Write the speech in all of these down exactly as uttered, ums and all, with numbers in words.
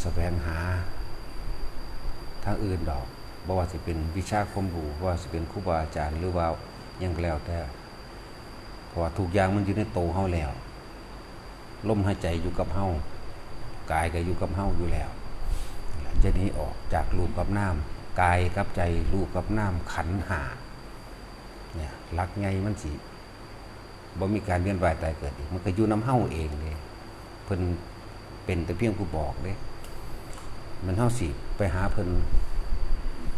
แสวงหาทางอื่นดอก บ่ว่าสิเป็นวิชาความรู้ บ่ว่าสิเป็นครูบาอาจารย์ หรือว่าหยังก็แล้วแต่ เพราะว่าทุกอย่างมันอยู่ในโตเฮาแล้ว ลมหายใจอยู่กับเฮา กายก็อยู่กับเฮาอยู่แล้ว จะหนีออกจากรูปกับนาม กายกับใจ รูปกับนาม ขันธ์ห้า เนี่ย หลักใหญ่มันสิ บ่มีการเวียนว่ายตายเกิดอีก มันก็อยู่นำเฮาเองเด้ เพิ่นเป็นแต่เพียงผู้บอกเด้ มันเฮาสิไปหาเพิ่น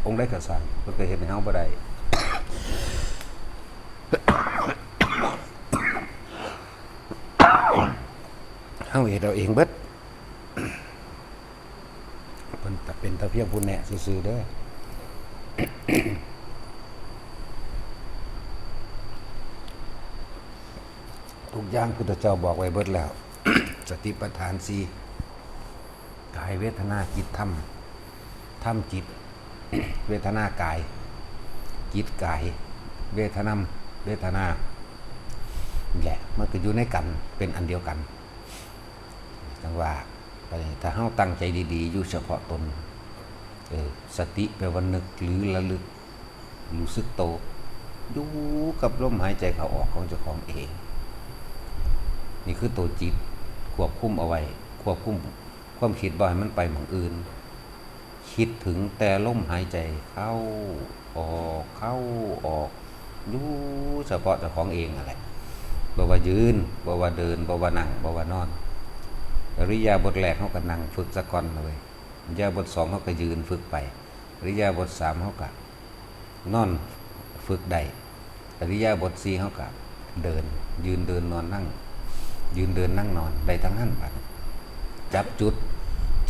องค์ใดก็ซ่าง เพิ่นก็เฮ็ดให้เฮาบ่ได้ เฮาเฮ็ดเอาเองเบิด เพิ่นแต่เป็นแต่เพียงผู้แนะซื่อๆเด้อ ทุกอย่างพุทธเจ้าบอกไว้เบิดแล้ว สติปัฏฐานสี่ กายเวทนาจิตธรรม ธรรมจิต เวทนากาย จิตกาย เวทนาม เวทนา นี่แหละ มันก็อยู่ในกัน เป็นอันเดียวกัน จังว่าไป ถ้าเฮาตั้งใจดีๆ อยู่เฉพาะตน เออ สติแปลว่านึกหรือระลึก รู้สึกโต อยู่กับลมหายใจเข้าออกของเจ้าของเอง นี่คือตัวจิต ควบคุมเอาไว้ ควบคุมความคิดบ่ให้มันไปหม่องอื่น คิดถึงแต่ลมหายใจเข้าออก เข้าออก อยู่เฉพาะเจ้าของเองนั่นแหละ บ่ว่ายืน บ่ว่าเดิน บ่ว่านั่ง บ่ว่านอน อิริยาบถแรกเฮาก็นั่งฝึกซะก่อนเลย อิริยาบถสองเฮาก็ยืนฝึกไป อิริยาบถสามเฮาก็นอนฝึกได้ อิริยาบถสี่เฮาก็เดิน ยืนเดินนอนนั่ง ยืนเดินนั่งนอน ได้ทั้งนั้นบัดนี้ จับจุด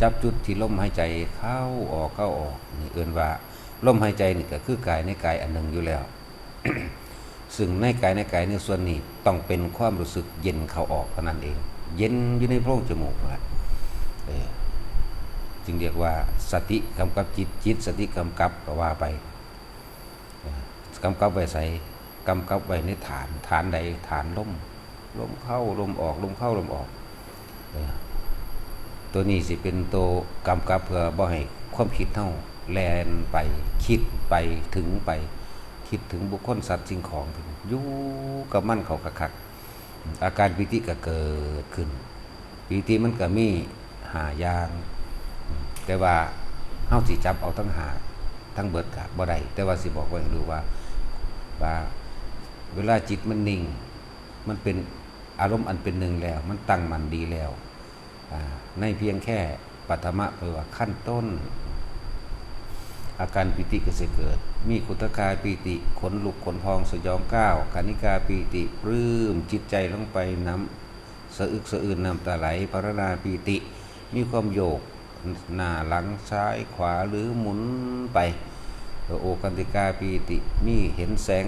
จับจุดที่ลมหายใจเข้าออก เข้าออก นี่เอิ้นว่าลมหายใจนี่ก็คือกายในกายอันหนึ่งอยู่แล้ว ซึ่งในกายในกายในส่วนนี้ต้องเป็นความรู้สึกเย็นเข้าออกเท่านั้นเอง เย็นอยู่ในโพรงจมูกนั่นแหละ เออ จึงเรียกว่าสติกำกับจิต จิตสติกำกับก็ว่าไป เออ กำกับไว้ไส กำกับไว้ในฐาน ฐานใด ฐานลม ลมเข้า ลมออก ลมเข้า ลมออก เออ ตัวนี้สิเป็นตัวกำกับเพื่อบ่ให้ความคิดเฮาแล่นไป คิดไป ถึงไป คิดถึงบุคคล สัตว์ สิ่งของ อยู่กับมันเข้าคักๆ อาการปีติก็เกิดขึ้น ปีติมันก็มีห้าอย่าง แต่ว่าเฮาสิจับเอาทั้งห้าทั้งเบิดก็บ่ได้ แต่ว่าสิบอกไว้ให้รู้ว่า ว่าเวลาจิตมันนิ่ง มันเป็นอารมณ์อันเป็นหนึ่งแล้ว มันตั้งมั่นดีแล้ว อ่า ในเพียงแค่ปฐมะ แปลว่าขั้นต้น อาการปีติก็สิเกิด มีขุทคาปีติ ขนลุกขนพองสยองก้าว คณิกาปีติ ปลื้มจิตใจลงไป น้ำสะอึกสะอื้น น้ำตาไหล พรรณนาปีติ มีความโยกหน้าหลังซ้ายขวาหรือหมุนไป โอคันติกาปีติ มีเห็นแสง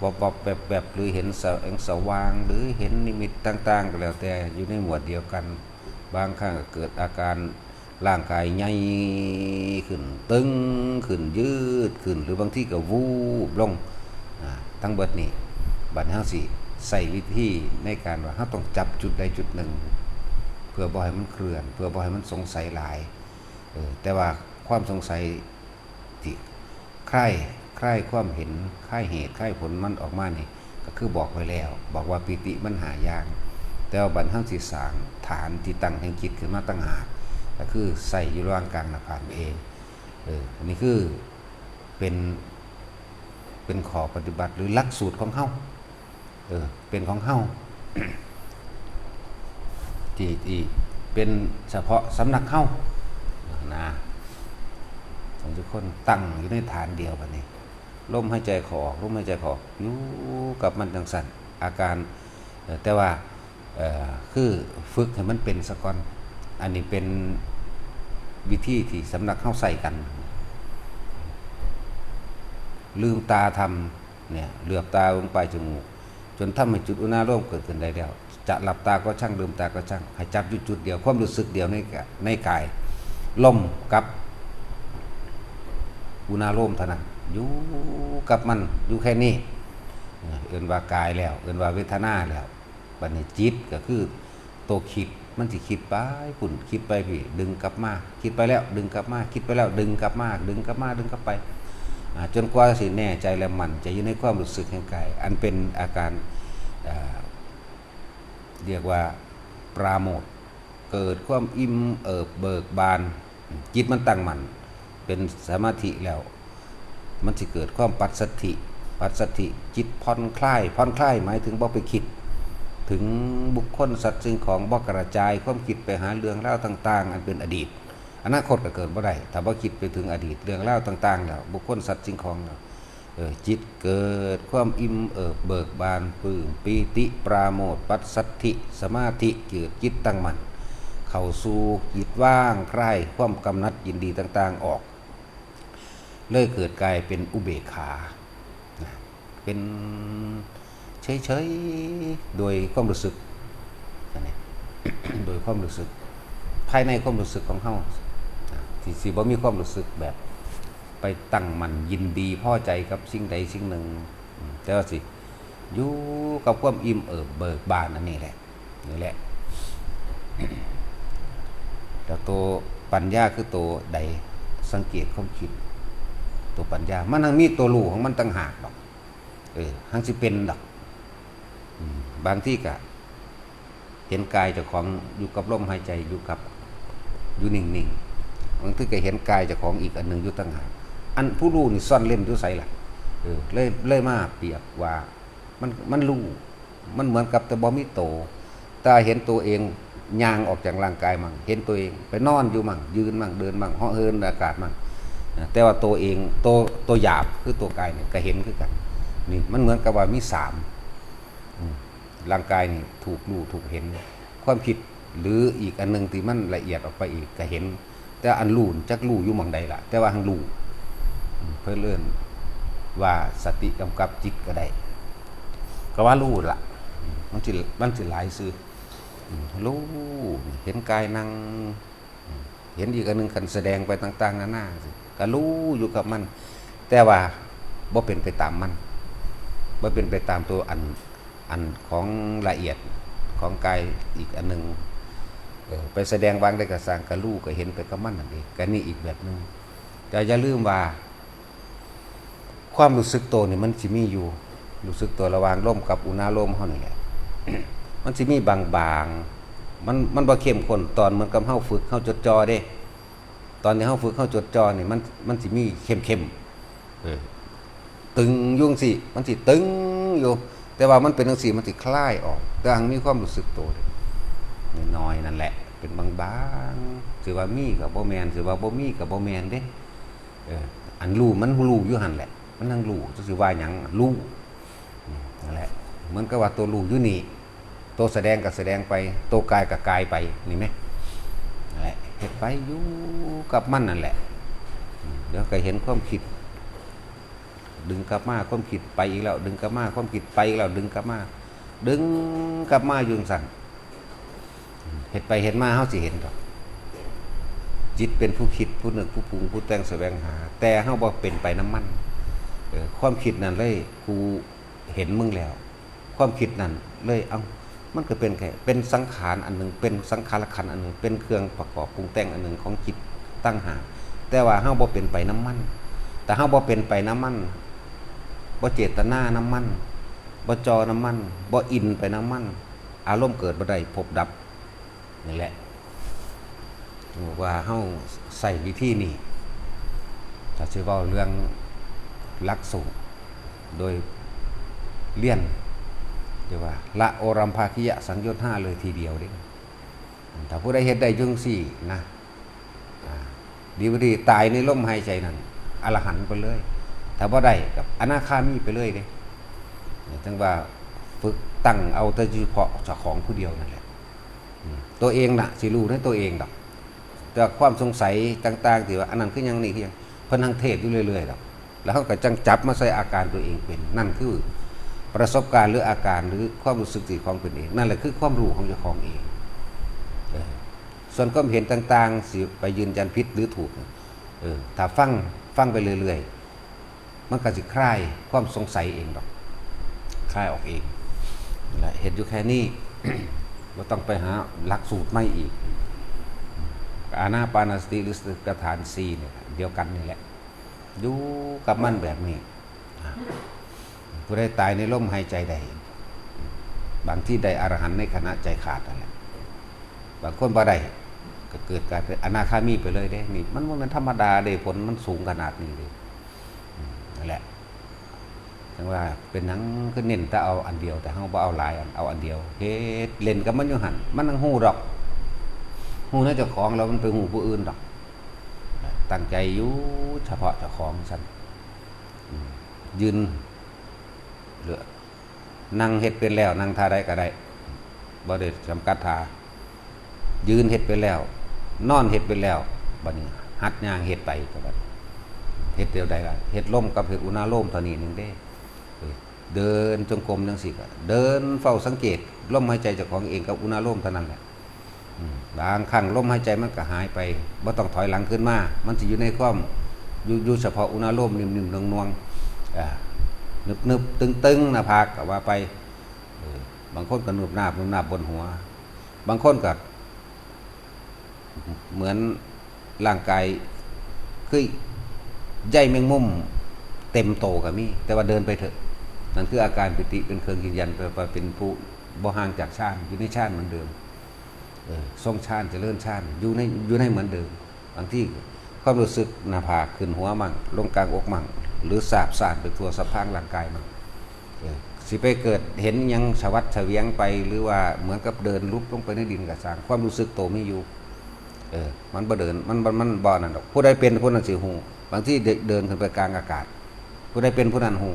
วับวับแวบแวบ หรือเห็นแสงสว่าง หรือเห็นนิมิตต่างๆ ก็แล้วแต่ อยู่ในหมวดเดียวกัน บางครั้งก็เกิดอาการร่างกายใหญ่ขึ้น ตึงขึ้น ยืดขึ้น หรือบางทีก็วูบลง อ่า ทั้งเบิดนี่ บัดนี้เฮาสิใช้วิธีในการว่าเฮาต้องจับจุดใดจุดหนึ่ง เพื่อบ่ให้มันเคลื่อน เพื่อบ่ให้มันสงสัยหลาย เออ แต่ว่าความสงสัยที่คลาย คลายความเห็น คลายเหตุ คลายผลมันออกมานี่ ก็คือบอกไว้แล้ว บอกว่าปีติมันห้าอย่าง แต่ว่าบัดเฮาสิสร้างฐานที่ตั้งแห่งจิตขึ้นมาต่างหาก ก็คือใส่อยู่ระหว่างกลางหน้าผากเอง เออ อันนี้คือเป็น เป็นข้อปฏิบัติหรือหลักสูตรของเฮา เออ เป็นของเฮา ที่ ที่เป็นเฉพาะสำนักเฮา นะ ของทุกคนตั้งอยู่ในฐานเดียวกันนี่ ลมหายใจเข้าออก ลมหายใจเข้าออก อยู่กับมันจังซั่น อาการ เอ่อ แต่ว่า เอ่อ คือฝึกให้มันเป็นซะก่อน อันนี้เป็นวิธีที่สำนักเฮาใช้กัน ลืมตาทำเนี่ย เหลือบตาลงปลายจมูก จนทำให้จุดอุณาโลมเกิดขึ้นได้แล้ว จะหลับตาก็ช่าง ลืมตาก็ช่าง ให้จับอยู่จุดเดียว ความรู้สึกเดียวในกะ ในกาย ลมกับอุณาโลมเท่านั้น อยู่กับมัน อยู่แค่นี้ เอิ้นว่ากายแล้ว เอิ้นว่าเวทนาแล้ว บัดนี้จิตก็คือตัวคิด มันสิคิดไปพุ้น คิดไปพี้ ดึงกลับมา คิดไปแล้ว ดึงกลับมา คิดไปแล้ว ดึงกลับมา ดึงกลับมา ดึงกลับไป อ่า จนกว่าสิแน่ใจและมั่นใจอยู่ในความรู้สึกแห่งกาย อันเป็นอาการ เอ่อ เรียกว่าปราโมทย์ เกิดความอิ่มเอิบเบิกบาน จิตมันตั้งมั่น เป็นสมาธิแล้ว มันสิเกิดความปัสสัทธิ ปัสสัทธิ จิตผ่อนคลาย ผ่อนคลายหมายถึงบ่ไปคิด ถึงบุคคลสัตว์สิ่งของ บ่กระจายความคิดไปหาเรื่องราวต่างๆ อันเป็นอดีต อนาคตก็เกิดบ่ได้ ถ้าบ่คิดไปถึงอดีตเรื่องราวต่างๆ แล้ว บุคคลสัตว์สิ่งของแล้ว เออ จิตเกิดความอิ่มเอิบเบิกบาน ปลื้มปีติปราโมทย์ ปัสสัทธิ สมาธิ เกิดจิตตั้งมั่น เข้าสู่จิตว่างคลายความกำหนัดยินดีต่างๆ ออก เลยเกิดกลายเป็นอุเบกขา นะ เป็นเฉยๆ โดยความรู้สึก อันนี้ โดยความรู้สึก ภายในความรู้สึกของเฮา นะ ที่สิบ่มีความรู้สึกแบบไปตั้งมั่นยินดีพอใจกับสิ่งใดสิ่งหนึ่ง อืม แต่ว่าสิอยู่กับความอิ่มเอิบเบิกบานอันนี้แหละ นี่แหละ แล้วตัวปัญญาคือตัวใด สังเกตความคิด ตัวปัญญา มันหังมีตัวรู้ของมันต่างหากดอก เออ หังสิเป็นดอก อืม บางทีก็เห็นกายเจ้าของอยู่กับลมหายใจ อยู่กับ อยู่นิ่งๆ บางทีก็เห็นกายเจ้าของอีกอันหนึ่งอยู่ต่างหาก อันผู้รู้นี่ซ่อนเร้นอยู่ไสล่ะ เออ เลย เลยมาเปรียบว่า มัน มันรู้ มันเหมือนกับแต่บ่มีโต แต่เห็นตัวเองย่างออกจากร่างกายมั่ง เห็นตัวเองไปนอนอยู่มั่ง ยืนมั่ง เดินมั่ง เหาะเหินอากาศมั่ง นะ แต่ว่าตัวเอง ตัว ตัวหยาบคือตัวกายเนี่ยก็เห็นคือกัน นี่มันเหมือนกับว่ามีสาม อืม ร่างกายนี่ถูกรู้ถูกเห็น ความคิดหรืออีกอันหนึ่งที่มันละเอียดออกไปอีกก็เห็น แต่อันรู้จักรู้อยู่หม่องใดล่ะ แต่ว่าหังรู้ อืม เพิ่นเอิ้นว่าสติกำกับจิตก็ได้ ก็ว่ารู้ล่ะ มันสิ มันสิหลายซื่อ อืม รู้ เห็นกายนั่ง อืม เห็นอีกอันหนึ่งคันแสดงไปต่างๆ นานาสิก็รู้อยู่กับมัน แต่ว่าบ่เป็นไปตามมัน บ่เป็นไปตามตัวอัน อันของละเอียดของกายอีกอันหนึ่ง เออ ไปแสดงวางได้กระสร้าง ก็รู้ก็เห็นไปกับมันนั่นเอง ก็นี่อีกแบบหนึ่ง แต่อย่าลืมว่า ความรู้สึกตัวนี่มันสิมีอยู่ รู้สึกตัวระหว่างลมกับอุณาโลมเฮานี่แหละ มันสิมีบางๆ มัน มันบ่เข้มข้น ตอนเหมือนกับเฮาฝึก เฮาจดจ่อเด้ ตอนที่เฮาฝึก เฮาจดจ่อนี่ มัน มันสิมีเข้มๆ เออ ตึงอยู่จั่งซี้ มันสิตึงอยู่ แต่ว่ามันเป็นจั่งซี้ มันสิคลายออก แต่หังมีความรู้สึกตัวเด้ น้อยๆ นั่นแหละ เป็นบางๆ สิว่ามีก็บ่แม่น สิว่าบ่มีก็บ่แม่นเด้ เออ อันรู้มันรู้อยู่หั่นแหละ มันหังรู้ จักสิว่าหยัง รู้ อืม นั่นแหละ เหมือนกับว่าตัวรู้อยู่นี่ ตัวแสดงก็แสดงไป ตัวกายก็กายไป นี่แหม นั่นแหละ เฮ็ดไปอยู่กับมันนั่นแหละ อืม เดี๋ยวก็เห็นความคิด ดึงกลับมา ความคิดไปอีกแล้ว ดึงกลับมา ความคิดไปอีกแล้ว ดึงกลับมา ดึงกลับมาอยู่จั่งซั้น เฮ็ดไปเฮ็ดมาเฮาสิเห็นดอก จิตเป็นผู้คิด ผู้นึก ผู้ปรุง ผู้แต่ง แสวงหา แต่เฮาบ่เป็นไปนำมัน เออ ความคิดนั่นเลย กูเห็นมึงแล้ว ความคิดนั่นเลย เอ้า มันก็เป็นแค่ เป็นสังขารอันหนึ่ง เป็นสังขารขันธ์อันหนึ่ง เป็นเครื่องประกอบปรุงแต่งอันหนึ่งของจิตต่างหาก แต่ว่าเฮาบ่เป็นไปนำมัน แต่เฮาบ่เป็นไปนำมัน บ่เจตนานำมัน บ่จ่อนำมัน บ่อินไปนำมัน อารมณ์เกิดบ่ได้ ภพดับ นี่แหละ ว่าเฮาใช้วิธีนี้ ถ้าสิเว้าเรื่องหลักสูตร โดยเรียน เรียกว่าละโอรัมภาคิยสังโยชน์ห้าเลยทีเดียวเด้ ถ้าผู้ใดเฮ็ดได้จั่งซี้นะ อ่า ดีบ่ดีตายในลมหายใจนั่น อรหันต์ไปเลย ถ้าบ่ได้ก็อนาคามีไปเลยเด้ จั่งว่าฝึกตั้งเอาแต่เฉพาะเจ้าของผู้เดียวนั่นแหละ อืม ตัวเองน่ะสิรู้ในตัวเองดอก แต่ความสงสัยต่างๆ ที่ว่าอันนั้นคือหยัง นี่คือหยัง เพิ่นหังเทศน์อยู่เรื่อยๆ ดอก แล้วเฮาก็จั่งจับมาใส่อาการตัวเองเป็น นั่นคือประสบการณ์หรืออาการหรือความรู้สึกที่ของเป็นเอง นั่นแหละคือความรู้ของเจ้าของเอง เออ ส่วนความเห็นต่างๆ สิไปยืนยันผิดหรือถูก เออ ถ้าฟัง ฟังไปเรื่อยๆ มันก็สิคลายความสงสัยเองดอก คลายออกเอง นั่นแหละ เฮ็ดอยู่แค่นี้ บ่ต้องไปหาหลักสูตรใหม่อีก อานาปานสติหรือสติปัฏฐานสี่เนี่ยเดียวกันนี่แหละ อยู่กับมันแบบนี้ ผู้ใดตายในลมหายใจได้ บางทีได้อรหันต์ในขณะใจขาดนั่นแหละ บางคนบ่ได้ ก็เกิดกลายเป็นอนาคามีไปเลยเด้ นี่มันบ่แม่นธรรมดาเด้ ผลมันสูงขนาดนี้เด้ อืม นั่นแหละ จั่งว่าเป็นหยังคือเน้นแต่เอาอันเดียว แต่เฮาบ่เอาหลายอัน เอาอันเดียว เฮ็ดเล่นกับมันอยู่หั่น มันจั่งฮู้ดอก ฮู้ในเจ้าของแล้วมันไปฮู้ผู้อื่นดอก ตั้งใจอยู่เฉพาะเจ้าของซั่น อืม ยืน เหลือ นั่งเฮ็ดเป็นแล้ว นั่งท่าใดก็ได้ บ่ได้จำกัดท่า ยืนเฮ็ดเป็นแล้ว นอนเฮ็ดเป็นแล้ว บัดนี้หัดย่างเฮ็ดไป ก็บัด เฮ็ดเดียวใดล่ะ เฮ็ดลมกับเฮ็ดอุณาโลมเท่านี้หนึ่งเด้ เออ เดินจงกรมจั่งซี้ก็ เดินเฝ้าสังเกตลมหายใจเจ้าของเองกับอุณาโลมเท่านั้นแหละ อืม บางครั้งลมหายใจมันก็หายไป บ่ต้องถอยหลังขึ้นมา มันสิอยู่ในความ อยู่ อยู่เฉพาะอุณาโลมนิ่มๆ นวลๆ อ่า นึบๆ ตึงๆ หน้าผากก็ว่าไป เออ บางคนก็นูบนาบ นูบนาบบนหัว บางคนก็ เหมือนร่างกายคือใยแมงมุมเต็มโตก็มี แต่ว่าเดินไปเถอะ นั่นคืออาการปีติเป็นเครื่องยืนยันว่าเป็นผู้บ่ห่างจากฌาน อยู่ในฌานเหมือนเดิม เออ ทรงฌาน เจริญฌาน อยู่ใน อยู่ในเหมือนเดิม บางทีความรู้สึกหน้าผากขึ้นหัวมั่ง ลงกลางอกมั่ง หรือสาบซ่านไปทั่วสะพางร่างกายมั่ง เออ สิไปเกิดเห็นหยังสวัดเสวียงไป หรือว่าเหมือนกับเดินลุบลงไปในดินก็ซ่าง ความรู้สึกโตมีอยู่ เออ มันบ่เดิน มัน มัน มันบ่นั่นดอก ผู้ใดเป็นผู้นั้นสิฮู้ บางทีเดิน เดินขึ้นไปกลางอากาศ ผู้ใดเป็นผู้นั้นฮู้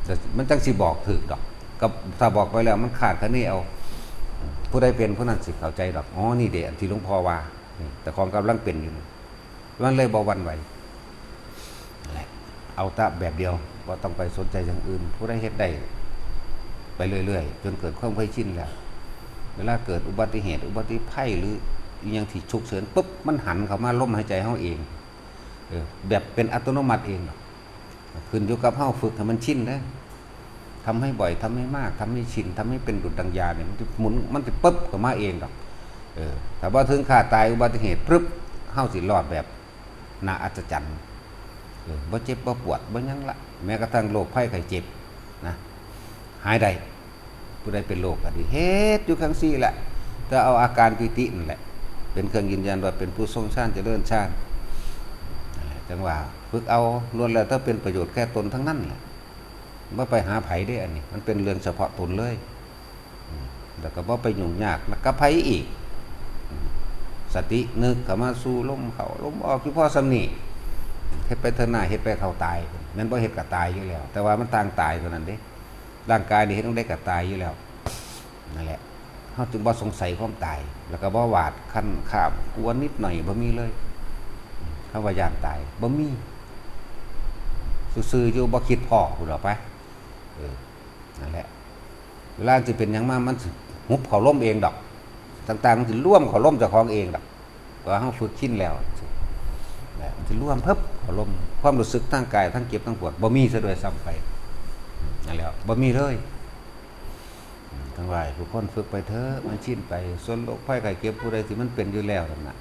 แต่มันจั่งสิบอกถูกดอก กับถ้าบอกไปแล้วมันคาดคะเนเอา ผู้ใดเป็นผู้นั้นสิเข้าใจดอก อ๋อ นี่เด้ อันที่หลวงพ่อว่า นี่ แต่ของกำลังเป็นอยู่นี่ มันเลยบ่หวั่นไหว นั่นแหละ เอาแต่แบบเดียว บ่ต้องไปสนใจอย่างอื่น ผู้ใดเฮ็ดได้ ไปเรื่อยๆ จนเกิดความเคยชินแล้ว เวลาเกิดอุบัติเหตุ อุบัติภัย หรืออิหยังที่ฉุกเฉินปุ๊บ มันหันเข้ามาลมหายใจเฮาเอง เออ แบบเป็นอัตโนมัติเองดอก ขึ้นอยู่กับเฮาฝึกให้มันชินเด้อ ทำให้บ่อย ทำให้มาก ทำให้ชิน ทำให้เป็นดุจดังยาเนี่ย มันจะหมุน มันจะปึ๊บเข้ามาเองดอก เออ ถ้าบ่ถึงคาตายอุบัติเหตุปึ๊บ เฮาสิรอดแบบน่าอัศจรรย์ เออ บ่เจ็บบ่ปวด บ่หยังละ แม้กระทั่งโรคภัยไข้เจ็บนะ หายได้ ผู้ใดเป็นโรคก็ดี เฮ็ดอยู่จั่งซี้แหละ แต่เอาอาการปีตินั่นแหละ เป็นเครื่องยืนยันว่าเป็นผู้ทรงฌาน เจริญฌาน นั่นแหละ จั่งว่าฝึกเอา ล้วนแล้วแต่เป็นประโยชน์แก่ตนทั้งนั้นแหละ บ่ไปหาไผเด้ อันนี้ มันเป็นเรื่องเฉพาะตนเลย อืม แล้วก็บ่ไปยุ่งยากกับไผอีก อืม สตินึกเข้ามาสู่ลมเข้าลมออกอยู่พอส่ำนี้ เฮ็ดไปเถิดหน้า เฮ็ดไปเท่าตาย แม่นบ่เฮ็ดก็ตายอยู่แล้ว แต่ว่ามันต่างตายเท่านั้นเด้ ร่างกายนี่เฮ็ดจั่งใดก็ตายอยู่แล้ว นั่นแหละ เฮาจึงบ่สงสัยความตาย แล้วก็บ่หวาดคันข้าม กลัวนิดหน่อย บ่มีเลย คำว่าย้านตาย บ่มี ซื่อๆ อยู่ บ่คิดพ้อพู้นดอกไป เออ นั่นแหละ เวลาสิเป็นหยังมา มันสิหุบเข้าลมเองดอก ต่างๆ มันสิรวมเข้าลมเจ้าของเองดอก เพราะว่าเฮาฝึกชินแล้ว นะ มันสิรวมเพิบเข้าลม ความรู้สึกทางกาย ทั้งเจ็บทั้งปวด บ่มีซะด้วยซ้ำไป นั่นแหละ บ่มีเลย อืม ทั้งหลายผู้คนฝึกไปเถอะ มันชินไป ส่วนโรคภัยไข้เจ็บผู้ใดที่มันเป็นอยู่แล้วนั่นน่ะ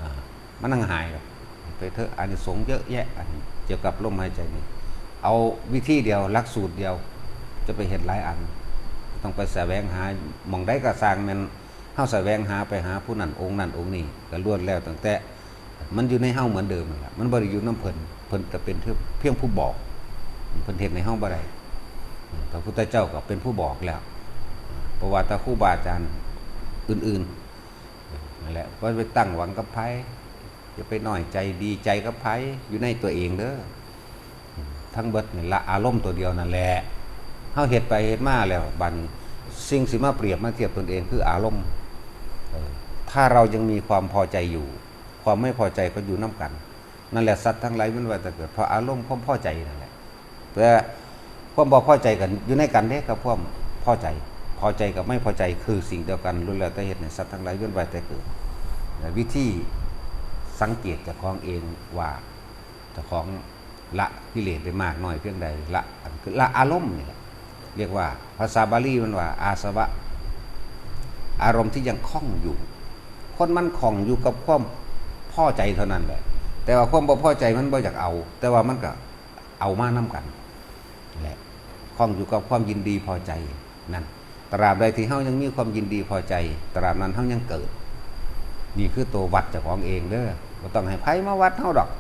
อ่า มันจั่งหายดอก ไปเถอะ อานิสงส์เยอะแยะ อันเกี่ยวกับลมหายใจนี่ เอาวิธีเดียว หลักสูตรเดียว จะไปเฮ็ดหลายอัน ต้องไปแสวงหา หม่องใดก็ซ่าง แม่นเฮาแสวงหาไปหาผู้นั้นองค์นั้นองค์นี้ ก็ล้วนแล้วตั้งแต่ มันอยู่ในเฮาเหมือนเดิมนั่นแหละ มันบ่ได้อยู่นำเพิ่น เพิ่นแต่เป็นเพียงผู้บอก เพิ่นเฮ็ดให้เฮาบ่ได้ พระพุทธเจ้าก็เป็นผู้บอกแล้ว เพราะว่าถ้าครูบาอาจารย์อื่นๆ นั่นแหละ บ่ไปตั้งหวังกับไผ อย่าไปน้อยใจดีใจกับไผ อยู่ในตัวเองเด้อ ทั้งเบิดนี่ละอารมณ์ตัวเดียวนั่นแหละ เฮาเฮ็ดไปเฮ็ดมาแล้ว บัดนี้สิ่งสิมาเปรียบมาเทียบตนเองคืออารมณ์ เออ ถ้าเรายังมีความพอใจอยู่ ความไม่พอใจก็อยู่นำกัน นั่นแหละ สัตว์ทั้งหลายเวียนว่ายตายเกิด เพราะอารมณ์ความพอใจนั่นแหละ แต่ความบ่พอใจกันอยู่ในกันเด้ กับความพอใจ พอใจกับไม่พอใจคือสิ่งเดียวกัน ล้วนแล้วแต่เฮ็ดให้สัตว์ทั้งหลายเวียนว่ายตายเกิด และวิธีสังเกตเจ้าของเองว่าเจ้าของละกิเลสได้มากน้อยเพียงใด ละ อันคือละอารมณ์นี่แหละ เรียกว่า ภาษาบาลีมันว่า อาสวะ อารมณ์ที่ยังคล่องอยู่ คนมันคล่องอยู่กับความพอใจเท่านั้นแหละ แต่ว่าความบ่พอใจมันบ่อยากเอา แต่ว่ามันก็เอามานำกันแหละ คล่องอยู่กับความยินดีพอใจนั่น ตราบใดที่เฮายังมีความยินดีพอใจ ตราบนั้นเฮายังเกิด นี่คือตัววัดเจ้าของเองเด้อ บ่ต้องให้ไผมาวัดเฮาดอก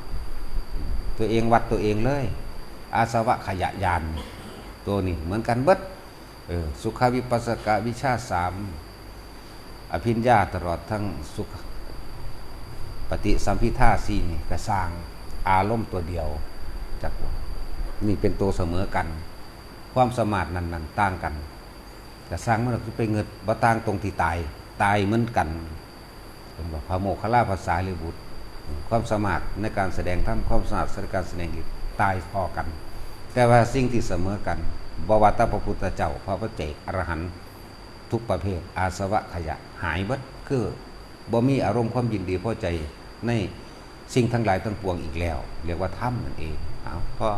ตัวเองวัดตัวเองเลย อาสวะขยะญาณ ตัวนี้เหมือนกันเบิด เออ สุขวิปัสสกวิชชาสาม อภิญญาตลอดทั้งสุข ปฏิสัมภิทาสี่นี่ก็สร้างอารมณ์ตัวเดียว จักว่า นี่เป็นตัวเสมอกัน ความสามารถนั้นๆต่างกัน ก็สร้างมันก็ไปเงิดบ่ต่างตรงที่ตาย ตายเหมือนกัน เป็นว่าพระโมคคัลลาภาษาลีบุตร ความสามารถในการแสดงธรรม ความสามารถในการแสดงฤทธิ์ตายพอกัน แต่ว่าสิ่งที่เสมอกัน บ่ว่าแต่พระพุทธเจ้า พระปัจเจก อรหันต์ ทุกประเภท อาสวะขยะหายเบิด คือบ่มีอารมณ์ความยินดีพอใจในสิ่งทั้งหลายทั้งปวงอีกแล้ว เรียกว่าธรรมนั่นเอง เอา พอ